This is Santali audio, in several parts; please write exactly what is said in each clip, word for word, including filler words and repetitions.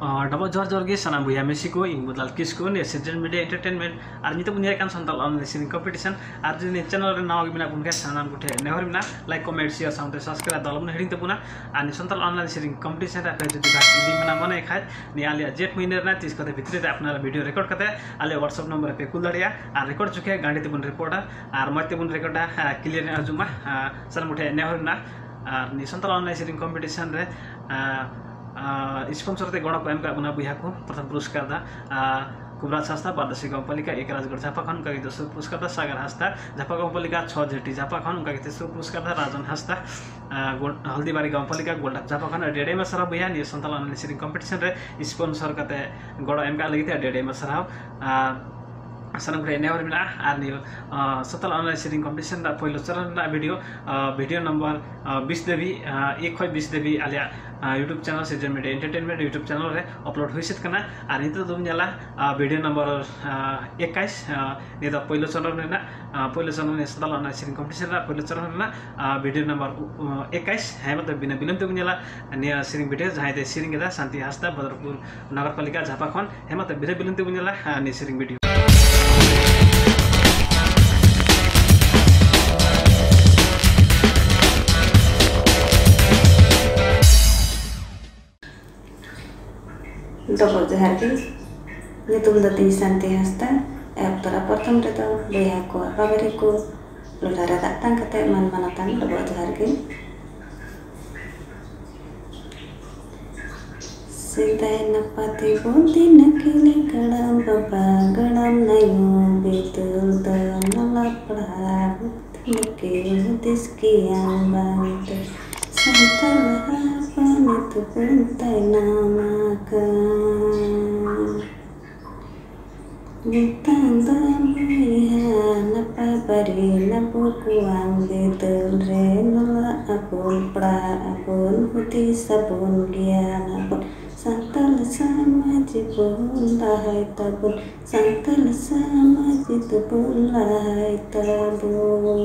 ᱰᱚᱵᱚᱜ ᱡᱚᱦᱟᱨ ᱡᱚᱦᱟᱨ ᱜᱮ ᱥᱟᱱᱟᱢ ᱵᱚᱭᱦᱟ ᱢᱤᱥᱤ ᱠᱚ, ᱤᱧ ᱵᱩᱫᱟᱞ ᱠᱤᱥᱠᱩ, ᱱᱤᱭᱟᱹ ᱥᱤᱨᱡᱚᱱ ᱢᱤᱰᱤᱭᱟ ᱮᱱᱴᱟᱨᱴᱮᱱᱢᱮᱱᱴ ᱟᱨ ᱱᱤᱛᱚᱜ ᱵᱚᱱ ᱧᱮᱞᱮᱫ ᱠᱟᱱ ᱥᱟᱱᱛᱟᱲ ᱚᱱᱞᱟᱭᱤᱱ ᱥᱮᱨᱮᱧ ᱠᱚᱢᱯᱤᱴᱤᱥᱚᱱ᱾ ᱟᱨ ᱡᱩᱫᱤ ᱱᱤᱭᱟᱹ ᱪᱮᱱᱮᱞ ᱨᱮ ᱱᱟᱣᱟ ᱜᱮ ᱢᱮᱱᱟᱜ ᱵᱚᱱ ᱠᱷᱟᱱ ᱥᱟᱱᱟᱢ ᱠᱚᱴᱷᱮᱱ ᱱᱮᱦᱚᱨ ᱢᱮᱱᱟᱜᱼᱟ, ᱞᱟᱭᱤᱠ, ᱠᱚᱢᱮᱱᱴ, ᱥᱮᱭᱟᱨ ᱥᱟᱶᱛᱮ ᱥᱟᱵᱥᱠᱨᱟᱭᱤᱵ ᱫᱚ ᱟᱞᱚᱵᱚᱱ ᱦᱤᱲᱤᱧ ᱛᱟᱵᱚᱱᱟ᱾ ᱟᱨ ᱱᱤᱭᱟᱹ ᱥᱟᱱᱛᱟᱲ ᱚᱱᱞᱟᱭᱤᱱ ᱥᱮᱨᱮᱧ ᱠᱚᱢᱯᱤᱴᱤᱥᱚᱱ ᱨᱮ ᱟᱯᱮ ᱡᱩᱫᱤ ᱵᱷᱟᱜᱽ ᱤᱫᱤ ᱢᱮᱱᱟᱜ ᱢᱚᱱᱮ ᱠᱷᱟᱡ, ᱱᱤᱭᱟᱹ ᱟᱞᱮᱭᱟᱜ ᱡᱮᱴ ᱢᱟᱹᱦᱤᱱᱟᱹ ᱨᱮᱱᱟᱜ ᱛᱤᱥ ᱠᱚᱛᱮ ᱵᱷᱤᱛᱨᱤ ᱨᱮ ᱟᱯᱱᱟᱨᱟᱜ ᱵᱷᱤᱰᱤᱭᱳ ᱨᱮᱠᱚᱨᱰ ᱠᱟᱛᱮ ᱟᱞᱮ WhatsApp ᱱᱚᱢᱵᱚᱨ ᱨᱮᱯᱮ ᱠᱩᱞ ᱫᱟᱲᱮᱭᱟᱜᱼᱟ᱾ ᱟᱨ ᱨᱮᱠᱚᱨᱰ ᱡᱚᱠᱷᱮᱡ ᱜᱟᱸᱰᱮ ᱛᱮᱵᱚᱱ ᱨᱮᱠᱚᱨᱰᱟ ᱟᱨ ᱢᱚᱡᱽ ᱛᱮᱵᱚᱱ ᱨᱮᱠᱚᱨᱰᱟ, ᱠᱞᱤᱭᱟᱨ ᱧᱚᱜ ᱦᱤᱡᱩᱜ ᱢᱟ᱾ ᱥᱟᱱᱟᱢ ᱠᱚᱴᱷᱮᱱ ᱱᱮᱦᱚᱨ ᱢᱮᱱᱟᱜᱼᱟ᱾ ᱟᱨ ᱱᱤᱭᱟᱹ ᱥᱟᱱᱛᱟᱲ ᱚᱱᱞᱟᱭᱤᱱ ᱥᱮᱨᱮᱧ ᱠᱚᱢᱯᱤᱴᱤᱥᱚᱱ ᱨᱮ ᱥᱯᱚᱱᱥᱚᱨ ᱛᱮ ᱜᱚᱲᱚ ᱠᱚ ᱮᱢ ᱠᱟᱜ ᱵᱚᱱᱟ ᱵᱚᱭᱦᱟ ᱠᱚ᱾ ᱯᱨᱚᱛᱷᱚᱢ ᱯᱩᱨᱚᱥᱠᱟᱨ ᱫᱚ ᱠᱩᱵᱨᱟᱡᱽ ᱦᱟᱸᱥᱫᱟ, ᱵᱟᱨᱫᱟᱥᱤ ᱜᱟᱶᱯᱟᱞᱤᱠᱟ, ᱮᱠ ᱨᱟᱡᱽᱜᱚᱲ ᱡᱷᱟᱯᱟ ᱠᱷᱚᱱ, ᱚᱱᱠᱟ ᱜᱮ ᱫᱚᱥᱟᱨ ᱯᱩᱨᱚᱥᱠᱟᱨ ᱫᱚ ᱥᱟᱜᱟᱨ ᱦᱟᱸᱥᱫᱟ, ᱡᱷᱟᱯᱟ ᱜᱟᱶᱯᱟᱞᱤᱠᱟ ᱪᱷᱚ ᱡᱷᱟᱹᱴᱤ ᱡᱷᱟᱯᱟ ᱠᱷᱚᱱ, ᱚᱱᱠᱟ ᱜᱮ ᱛᱮᱥᱟᱨ ᱯᱩᱨᱚᱥᱠᱟᱨ ᱫᱚ ᱨᱟᱡᱚᱱ ᱦᱟᱸᱥᱫᱟ, ᱦᱚᱞᱫᱤᱵᱟᱨᱤ ᱜᱟᱶᱯᱟᱞᱤᱠᱟ ᱜᱳᱞᱰᱟᱯ ᱡᱷᱟᱯᱟ ᱠᱷᱚᱱ᱾ ᱟᱹᱰᱤ ᱟᱹᱰᱤ ᱟᱭᱢᱟ ᱥᱟᱨᱦᱟᱣ ᱵᱚᱭᱦᱟ, ᱱᱤᱭᱟᱹ ᱥᱟᱱᱛᱟᱲ ᱚᱱᱞᱟᱭᱤᱱ ᱥᱮᱨᱮᱧ ᱠᱚᱢᱯᱤᱴᱤᱥᱚᱱ ᱨᱮ ᱥᱯᱚᱱᱥᱚᱨ ᱠᱟᱛᱮ ᱜᱚᱲᱚ ᱮᱢ ᱠᱟᱜ ᱞᱟᱹᱜᱤᱫ ᱛᱮ ᱟᱹᱰᱤ ᱟᱹᱰᱤ ᱟᱭᱢᱟ ᱥᱟᱨᱦᱟᱣ᱾ ᱥᱟᱱᱟᱢ ᱠᱚᱴᱷᱮᱱ ᱱᱮᱦᱚᱨ ᱢᱮᱱᱟᱜᱼᱟ᱾ ᱟᱨ ᱱᱤᱭᱟᱹ ᱥᱟᱱᱛᱟᱲ ᱚᱱᱞᱟᱭᱤᱱ ᱥᱮᱨᱮᱧ ᱠᱚᱢᱯᱤᱴᱤᱥᱚᱱ ᱨᱮᱱᱟᱜ ᱯᱳᱭᱞᱳ ᱪᱚᱨᱚᱱ ᱨᱮᱱᱟᱜ ᱵᱷᱤᱰᱤᱭᱳ, ᱵᱷᱤᱰᱤᱭᱳ ᱱᱚᱢᱵᱚᱨ ᱵᱤᱥ ᱫᱷᱟᱹᱵᱤᱡ, ᱮᱠ ᱠᱷᱚᱱ ᱵᱤᱥ ᱫᱷᱟᱹᱵᱤᱡ ᱟᱞᱮᱭᱟᱜ YouTube ᱪᱮᱱᱮᱞ ᱥᱤᱨᱡᱚᱱ ᱢᱤᱰᱤᱭᱟ ᱮᱱᱴᱟᱨᱴᱮᱱᱢᱮᱱᱴ YouTube ᱪᱮᱱᱮᱞ ᱨᱮ ᱟᱯᱞᱳᱰ ᱦᱩᱭ ᱥᱟᱹᱛ ᱠᱟᱱᱟ᱾ ᱟᱨ ᱱᱤᱛᱚᱜ ᱫᱚᱵᱚᱱ ᱧᱮᱞᱟ ᱵᱷᱤᱰᱤᱭᱳ ᱱᱚᱢᱵᱚᱨ ᱮᱠᱟᱭᱤᱥ, ᱱᱤᱭᱟᱹ ᱫᱚ ᱯᱳᱭᱞᱳ ᱪᱚᱨᱚᱱ ᱨᱮᱱᱟᱜ, ᱯᱳᱭᱞᱳ ᱪᱚᱨᱚᱱ ᱨᱮᱱᱟᱜ ᱥᱟᱱᱛᱟᱲ ᱚᱱᱞᱟᱭᱤᱱ ᱥᱮᱨᱮᱧ ᱠᱚᱢᱯᱤᱴᱤᱥᱚᱱ ᱨᱮᱱᱟᱜ ᱯᱳᱭᱞᱳ ᱪᱚᱨᱚᱱ ᱨᱮᱱᱟᱜ ᱵᱷᱤᱰᱤᱭᱳ ᱱᱚᱢᱵᱚᱨ ᱮᱠᱟᱭᱤᱥ᱾ ᱦᱮᱸ, ᱢᱟ ᱛᱚᱵᱮ ᱵᱤᱱᱟᱹ ᱵᱤᱞᱚᱢ ᱛᱮᱵᱚᱱ ᱧᱮᱞᱟ ᱱᱤᱭᱟᱹ ᱥᱮᱨᱮᱧ ᱵᱷᱤᱰᱤᱭᱳ, ᱡᱟᱦᱟᱸᱭ ᱫᱚᱭ ᱥᱮᱨᱮᱧ ᱠᱮᱫᱟ ᱥᱟᱱᱛᱤ ᱦᱟᱸᱥᱫᱟ, ᱵᱚᱫᱚᱨᱯᱩᱨ ᱱᱚᱜᱚᱨᱯᱟᱞᱤᱠᱟ ᱡᱷᱟᱯᱟ ᱠᱷᱚᱱ᱾ ᱦᱮᱸ, ᱢᱟ ᱛᱚᱵᱮ ᱵᱤᱱᱟᱹ ᱵᱤᱞᱚᱢ ᱛᱮᱵᱚᱱ ᱧᱮᱞᱟ ᱱᱤᱭᱟᱹ ᱥᱮᱨᱮᱧ ᱵᱷᱤᱰᱤᱭᱳ᱾ ᱰᱚᱵᱚᱜ ᱡᱚᱦᱟᱨ ᱜᱮ᱾ ᱧᱩᱛᱩᱢ ᱫᱚ ᱛᱤᱧ ᱥᱟᱱᱛᱤ ᱦᱟᱸᱥᱫᱟ᱾ ᱮᱦᱚᱵ ᱛᱚᱨᱟ ᱯᱨᱚᱛᱷᱚᱢ ᱨᱮᱫᱚ ᱵᱚᱭᱦᱟ ᱠᱚ, ᱵᱟᱵᱟᱨᱮ ᱠᱚ, ᱞᱚᱴᱟ ᱨᱮ ᱫᱟᱜ ᱛᱟᱝ ᱠᱟᱛᱮ ᱢᱟᱱ ᱢᱟᱱᱚᱛᱟᱱ ᱰᱚᱵᱚᱜ ᱡᱚᱦᱟᱨ ᱜᱮ᱾ ᱥᱮᱫᱟᱭ ᱱᱟᱯᱟᱛᱮ ᱵᱚᱱᱫᱤ ᱱᱟᱹᱠᱤᱞ ᱜᱟᱲᱟᱢ ᱵᱟᱵᱟ ᱜᱟᱲᱟᱢ ᱱᱟᱭᱚ ᱵᱤᱫᱟᱹᱞ ᱫᱚ ᱱᱟᱞᱟ ᱯᱟᱲᱦᱟᱣ ᱵᱩᱫᱷᱤ ᱱᱟᱹᱠᱤᱞ ᱦᱩᱫᱤᱥ ᱜᱮᱭᱟᱱ ᱵᱟᱝᱛᱮ ᱥᱟᱱᱛᱟᱲ ᱦᱚᱯᱚᱱ ᱛᱩᱯᱩᱱ ᱛᱟᱭᱱᱚᱢ ᱟᱠᱟᱱ᱾ ᱱᱤᱛᱟᱝ ᱫᱚ ᱵᱚᱭᱦᱟ ᱱᱟᱯᱟᱭ ᱵᱟᱹᱨᱤ ᱱᱟᱵᱚ ᱠᱚᱣᱟᱝ ᱵᱤᱫᱟᱹᱞ ᱨᱮ ᱱᱚᱞᱟ ᱟᱵᱚᱱ ᱯᱟᱲᱦᱟᱜ ᱟᱵᱚᱱ ᱦᱩᱫᱤᱥ ᱟᱵᱚᱱ ᱜᱮᱭᱟᱱ ᱟᱵᱚᱱ ᱥᱟᱱᱛᱟᱲ ᱥᱚᱢᱟᱡᱽ ᱵᱚᱱ ᱞᱟᱦᱟᱭ ᱛᱟᱵᱚᱱ ᱥᱟᱱᱛᱟᱲ ᱥᱚᱢᱟᱡᱽ ᱫᱚᱵᱚᱱ ᱞᱟᱦᱟᱭ ᱛᱟᱵᱚᱱ᱾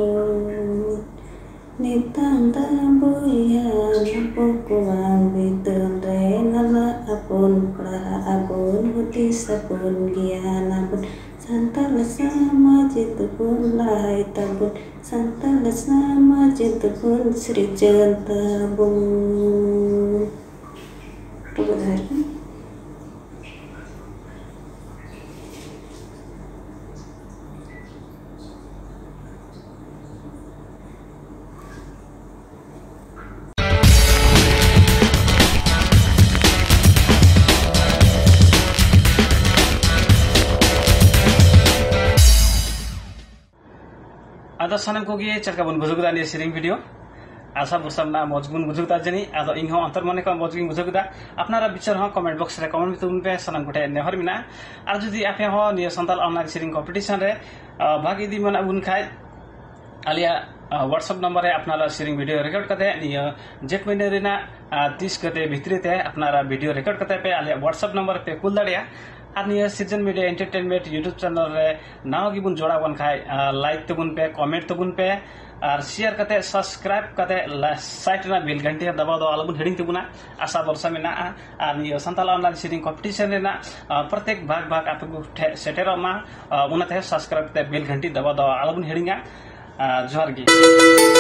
ᱱᱤᱛᱟᱝ ᱫᱚ ᱵᱚᱭᱦᱟ ᱱᱟᱵᱚ ᱠᱚᱣᱟᱝ ᱵᱤᱫᱟᱹᱞ ᱨᱮ ᱱᱟᱞᱟ ᱟᱵᱚᱱ ᱯᱟᱲᱦᱟᱜ ᱟᱵᱚᱱ, ᱦᱩᱫᱤᱥ ᱟᱵᱚᱱ, ᱜᱮᱭᱟᱱ ᱟᱵᱚᱱ, ᱥᱟᱱᱛᱟᱲ ᱥᱚᱢᱟᱡᱽ ᱫᱚᱵᱚᱱ ᱞᱟᱦᱟᱭ ᱛᱟᱵᱚᱱ, ᱥᱟᱱᱛᱟᱲ ᱥᱚᱢᱟᱡᱽ ᱫᱚᱵᱚᱱ ᱥᱤᱨᱡᱚᱱ ᱛᱟᱵᱚᱱ᱾ ᱴᱩᱰᱩ ᱫᱷᱟᱨ᱾ ᱟᱫᱚ ᱥᱟᱱᱟᱢ ᱠᱚᱜᱮ ᱪᱮᱫ ᱞᱮᱠᱟ ᱵᱚᱱ ᱵᱩᱡᱷᱟᱹᱣ ᱠᱮᱫᱟ ᱱᱤᱭᱟᱹ ᱥᱮᱨᱮᱧ ᱵᱷᱤᱰᱤᱭᱳ? ᱟᱥᱟ ᱵᱷᱚᱨᱥᱟ ᱢᱮᱱᱟᱜᱼᱟ ᱢᱚᱡᱽ ᱜᱮᱵᱚᱱ ᱵᱩᱡᱷᱟᱹᱣ ᱠᱮᱫᱟ ᱡᱟᱹᱱᱤᱡ᱾ ᱟᱫᱚ ᱤᱧ ᱦᱚᱸ ᱚᱱᱛᱚᱨ ᱢᱚᱱᱮ ᱠᱷᱚᱱ ᱢᱚᱡᱽ ᱜᱤᱧ ᱵᱩᱡᱷᱟᱹᱣ ᱠᱮᱫᱟ᱾ ᱟᱯᱱᱟᱨᱟᱜ ᱵᱤᱪᱟᱹᱨ ᱦᱚᱸ ᱠᱚᱢᱮᱱᱴ ᱵᱚᱠᱥ ᱨᱮ ᱠᱚᱢᱮᱱᱴ ᱛᱟᱵᱚᱱ ᱯᱮ, ᱥᱟᱱᱟᱢ ᱠᱚᱴᱷᱮᱱ ᱱᱮᱦᱚᱨ ᱢᱮᱱᱟᱜᱼᱟ᱾ ᱟᱨ ᱡᱩᱫᱤ ᱟᱯᱮ ᱦᱚᱸ ᱱᱤᱭᱟᱹ ᱥᱟᱱᱛᱟᱲ ᱚᱱᱞᱟᱭᱤᱱ ᱥᱮᱨᱮᱧ ᱠᱚᱢᱯᱤᱴᱤᱥᱚᱱ ᱨᱮ ᱟ, ᱵᱷᱟᱜᱽ ᱤᱫᱤ ᱢᱮᱱᱟᱜ ᱵᱚᱱ ᱠᱷᱟᱡ, ᱟᱞᱮᱭᱟᱜ ᱟ, WhatsApp ᱱᱟᱢᱵᱟᱨ ᱨᱮ ᱟᱯᱱᱟᱨᱟᱜ ᱥᱮᱨᱮᱧ ᱵᱷᱤᱰᱤᱭᱳ ᱨᱮᱠᱚᱨᱰ ᱠᱟᱛᱮ ᱱᱤᱭᱟᱹ ᱡᱮᱴ ᱢᱟᱹᱦᱱᱟᱹ ᱨᱮᱱᱟᱜ ᱟ, ᱛᱤᱥ ᱠᱟᱛᱮ ᱵᱷᱤᱛᱨᱤ ᱛᱮ ᱟᱯᱱᱟᱨᱟᱜ ᱵᱷᱤᱰᱤᱭᱳ ᱨᱮᱠᱚᱨᱰ ᱠᱟᱛᱮ ᱯᱮ ᱟᱞᱮᱭᱟᱜ WhatsApp ᱱᱟᱢᱵᱟᱨ ᱨᱮ ᱯᱮ ᱠᱩᱞ ᱫᱟᱲᱮᱭᱟᱜᱼᱟ᱾ ᱟᱨ ᱱᱤᱭᱟᱹ ᱥᱤᱨᱡᱚᱱ ᱢᱤᱰᱤᱭᱟ ᱮᱱᱴᱟᱨᱴᱮᱱᱢᱮᱱᱴ YouTube ᱪᱮᱱᱮᱞ ᱨᱮ ᱱᱟᱣᱟ ᱜᱮᱵᱚᱱ ᱡᱚᱲᱟᱣ ᱟᱠᱟᱱ ᱠᱷᱟᱡ, ᱟ, ᱞᱟᱭᱤᱠ ᱛᱟᱵᱚᱱ ᱯᱮ, ᱠᱚᱢᱮᱱᱴ ᱛᱟᱵᱚᱱ ᱯᱮ, ᱟᱨ ᱥᱮᱭᱟᱨ ᱠᱟᱛᱮ, ᱥᱟᱵᱥᱠᱨᱟᱭᱤᱵ ᱠᱟᱛᱮ, ᱞᱟ-, ᱥᱟᱭᱤᱰ ᱨᱮᱱᱟᱜ ᱵᱮᱞ ᱜᱷᱟᱱᱴᱤ ᱦᱚᱸ ᱫᱟᱵᱟᱣ ᱫᱚ ᱟᱞᱚᱵᱚᱱ ᱦᱤᱲᱤᱧ ᱛᱟᱵᱚᱱᱟ᱾ ᱟᱥᱟ ᱵᱷᱚᱨᱥᱟ ᱢᱮᱱᱟᱜᱼᱟ᱾ ᱟᱨ ᱱᱤᱭᱟᱹ ᱥᱟᱱᱛᱟᱲ ᱚᱱᱞᱟᱭᱤᱱ ᱥᱮᱨᱮᱧ ᱠᱚᱢᱯᱤᱴᱤᱥᱚᱱ ᱨᱮᱱᱟᱜ, ᱟ, ᱯᱨᱚᱛᱮᱠ ᱵᱷᱟᱜᱽ ᱵᱷᱟᱜᱽ ᱟᱯᱮ ᱠᱚ ᱴᱷᱮᱱ ᱥᱮᱴᱮᱨᱚᱜ ᱢᱟ᱾ ᱟ, ᱚᱱᱟᱛᱮ ᱥᱟᱵᱥᱠᱨᱟᱭᱤᱵ ᱠᱟᱛᱮ ᱵᱮᱞ ᱜᱷᱟᱱᱴᱤ ᱫᱟᱵᱟᱣ ᱫᱚ ᱟᱞᱚᱵᱚᱱ ᱦᱤᱲᱤᱧᱟ᱾ ᱟ, ᱡᱚᱦᱟᱨ ᱜᱮ᱾